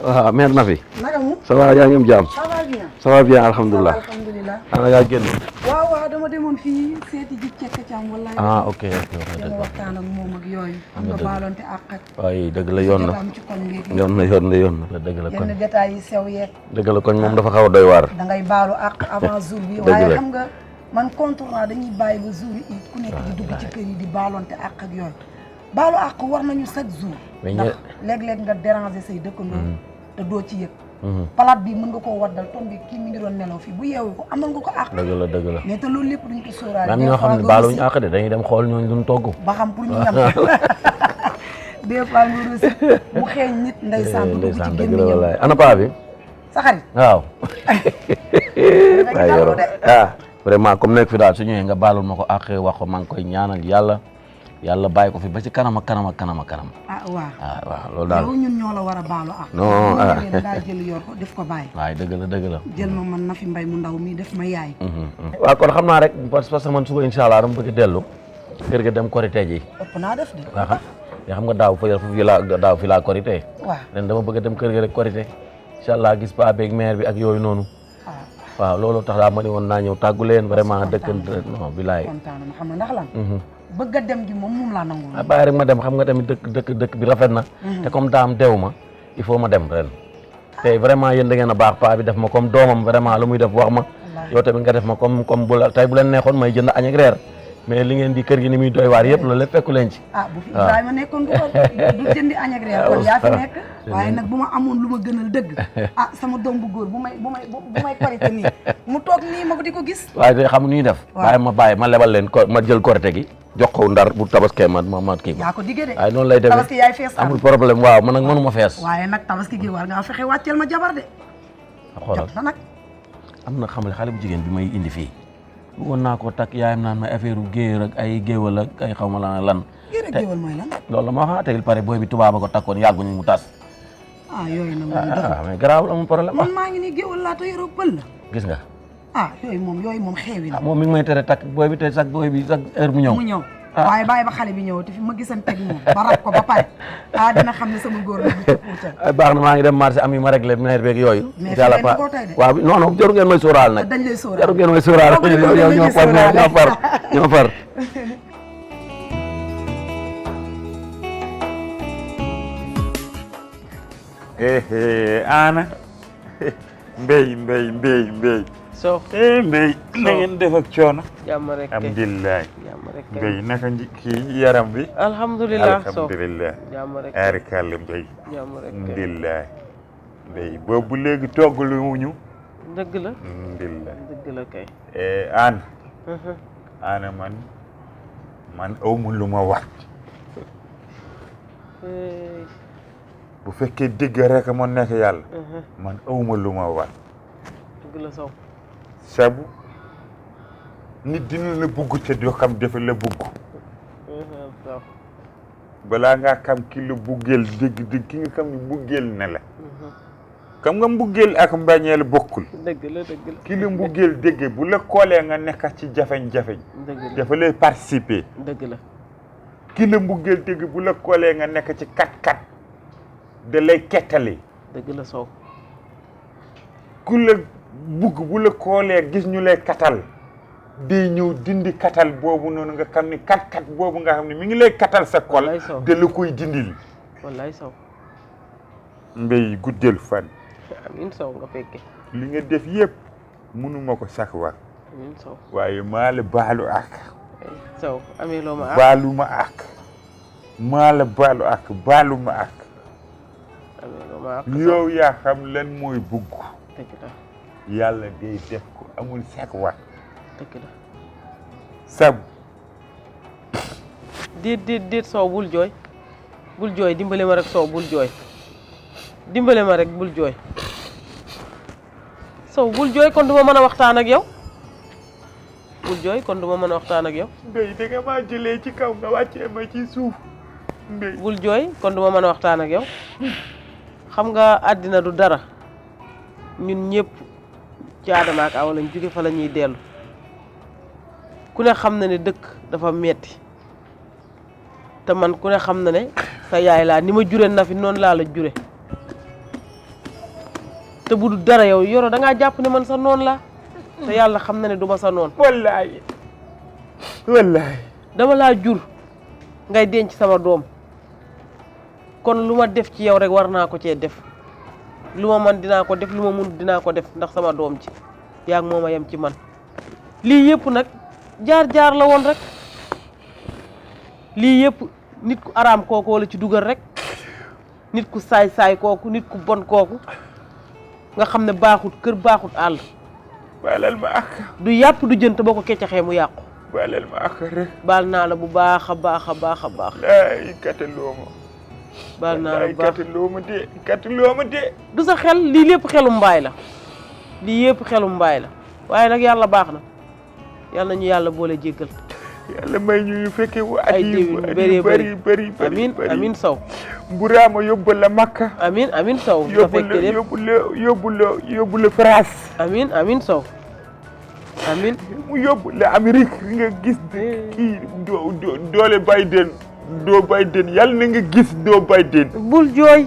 waaw mère na fi. naka mu. ça va yaa ngi am jàmm. ça va bien. ça va bien alhamdulilah. alhamdulilah. ana ngaa génn. waaw dama demoon fii seeti ji cekk cam wallaay. ok. dama waxtaan ak moom ak yooyu. am nga baalonte àq ak. waaye dëgg la yoon na. am ci koñ léegi. yoon na dëgg la koñ. yenn détails yi sew yeeg. dëgg la koñ moom dafa xaw a doy waar. da ngay baalu àq avant jour bi. waaye xam nga man contournement dañuy bàyyi ba jour yi ku nekk di dugg ci kër yi di baalonte àq ak yooyu. baalu àq war nañu chaque jour. ndax léeg-léeg nga déranger say dëkkandoo. te doo ci yëg. palaat bi mën nga koo waddal tom bi kii mi ngi doon nelaw fii bu yeewu ko amal nga ko àq. dëgg la mais te loolu lépp duñ ko sóoraale. am ñoo xam ne baaluñu àq de dañuy dem xool ñooñu duñ togg. ba xam pour ñu ñam des fois nga ruus mu xeeñ nit ndeysaan bu dugg ci gémmiñam. ana paa bi. sa xarit. waaw. vraiment comme nekk fi daal su ñëwee nga baalul ma ko àq wax ko maa ngi koy ñaanal yàlla bàyyi ko fi ba ci kanam. waaw loolu daal yow ñun ñoo la war a baalu ak. non daa jël yor ko def ko bàyyi. waaye dëgg la. jël ma man na fi mbay mu ndaw mi def ma yaay. waaw kon xam naa rek parce que man suba incha allah dama bëgg dellu kër ga dem korité ji. ëpp naa def de. waaw xam nga daaw fi laa korité. waaw ren dama bëgg a dem kër ga rek korité incha allah gis paa beeg mère bi ak yooyu noonu. waaw loolu tax daa ma ne woon naa ñëw tàggu leen vraiment dëkkante non bilaay. kontaan na xam nga ndax lan. bëgg a dem gi moom laa nangu. bàyyi rek ma dem xam nga tamit dëkk bi rafet na. te comme daam dew ma il faut ma dem ren. te vraiment yéen da ngeen a baax paa bi def ma comme doomam vraiment lu muy def wax ma. yow tamit nga def ma comme bu la tey bu leen neexoon may jënd añ ak reer mais li ngeen di kër gi ni muy doy waar yëpp loolu lépp fekku leen ci. bu fi Ibrahima nekkoon du jëndi añ ak reer kon yaa fi nekk. waaye nag bu ma amoon lu ma gënal dëgg. sama doom bu góor bu may korite nii mu toog nii ma ko di ko gis. waaye de xam ñuy def. waaye ma lebal leen ko ma jël korite gi. jox ko ndar bu tabaskee ma kii. yaa ko diggee de. waaye noonu lay demee tabaski yaay fees amul problème waaw man nag mënuma fees. waaye nag tabaski gi war ngaa fexe wàcceel ma jabar de. xoolal jot na nag. am na xam ne xale bu jigéen bi may indi fii bëggoon naa ko takk yaayam naan ma affaire géer ak ay géewal ak ay xaw ma lan. géer ak géewal mooy lan. loolu la ma wax te il paraît booy bi tubaab a ko takkoon yàgguñu mu tas. yooyu nag moom dëgg. mais garaawul amul problème. man maa ngi nii géewal laa te yoroo pël la. gis nga. yooyu moom xeewi na. moom mi ngi may tere takk booy bi te sax booy bi sax heure mu ñëw. waaye bàyyi ba xale bi ñëw te fi ma gisanteeg moom ba rab ko ba pare dina xam ne sama góor la bu ca baax na maa ngi dem marché am yi ma réglé maire beeg yooyu. mais fi ngeen ko tey de. waaw non jaru ngeen may sóoraal nag. dañ lay sóoraal jaru ngeen may sóoraal yow ñoo far. Ana mbéy so mbéy na ngeen def ak coono. jàmm rek kay alhamdulilah. jàmm rek kay mbéy naka kii yaram bi. alhamdulilah so alhamdulilah. jàmm rek arikàlla mbéy. jàmm rek kay alhamdulilah. mbéy boobu léegi toggalu wuñu. dëgg la. alhamdulilah dëgg la kay. Ana man awma lu ma wax. bu fekkee dégg rek moo nekk yàlla. man awma lu ma wax. dëgg la sow. sabu nit dina la bugg te doo xam dafa la bugg. balaa ngaa xam ki la buggeel dégg ki nga xam ne buggeel na la. xam nga mbuggeel ak mbañeel bokkul. dëgg la ki la mbuggeel dégg bu la koolee nga nekk ci jafeñ-jafeñ. dafa lay participer. dëgg la. ki la mbuggeel dégg bu la koolee nga nekk ci kat-kat da lay kettali. dëgg la sow. ku la bugg bu la koolee gis ñu lay katal day ñëw dindi katal boobu noonu nga xam ni kat boobu nga xam ne mi ngi lay katal sa kol da la koy dindil. wallaay sow. mbéy guddeel fan. amiin sow nga fekke. li nga def yëpp mënuma ko sax wax. amiin sow. waaye maa la baalu ak. sow amee loo ma ak. baalu ma ak. maa la baalu ak baalu ma ak. amee loo ma ak. yow yaa xam lan mooy bugg. dëgg la. yàlla day def ko amul sax wax. dëgg la. sabu. déet sow bul jooy dimbale ma rek sow bul jooy dimbale ma rek bul jooy sow bul jooy kon du ma mën a waxtaan ak yow bul jooy kon du ma mën a waxtaan ak yow. mbéy da nga maa jëlee ci kaw nga wàccee ma ci suuf mbéy. bul jooy kon du ma mën a waxtaan ak yow xam nga àddina du dara ñun ñëpp ci Adama ak Awa lañ jóge fa la ñuy dellu ku ne xam na ne dëkk dafa metti te man ku ne xam na ne sa yaay laa ni ma jure na fi noonu laa la jure te bu dul dara yow Yoro da ngaa jàpp ne man sa noon la te yàlla xam na ne du ma sa noon. wallaay dama laa jur ngay denc sama doom kon lu ma def ci yow rek war naa ko cee def lu ma man dinaa ko def lu ma mun dinaa ko def ndax sama doom ci yaa ngi mooma yem ci man lii yëpp nag jaar-jaar la woon rek lii yëpp nit ku araam kooku wala ci dugal rek nit ku saay-saay kooku nit ku bon kooku nga xam ne baaxut kër baaxut àll baalal ma ak du yàpp du jënt boo ko keccaxee mu yàqu baalal ma ak rek baal naa la bu baax a baax a baax a baax laay kataloo ma baal naa la bu baax kataloo ma de du sa xel lii lépp xelum mbaay la lii yëpp xelum mbaay la waaye nag yàlla baax na yàlla nañu yàlla boole jéggal yàlla may ñu fekke wu at ay yi déwén bëri amin Sow mburaama yóbbu la Makka amin Sow nga fekke lépp yóbbu la France amin Sow amin mu yóbbu la Amérique nga gis kii doole Biden doo Biden yàlla na nga gis doo Biden bul jooy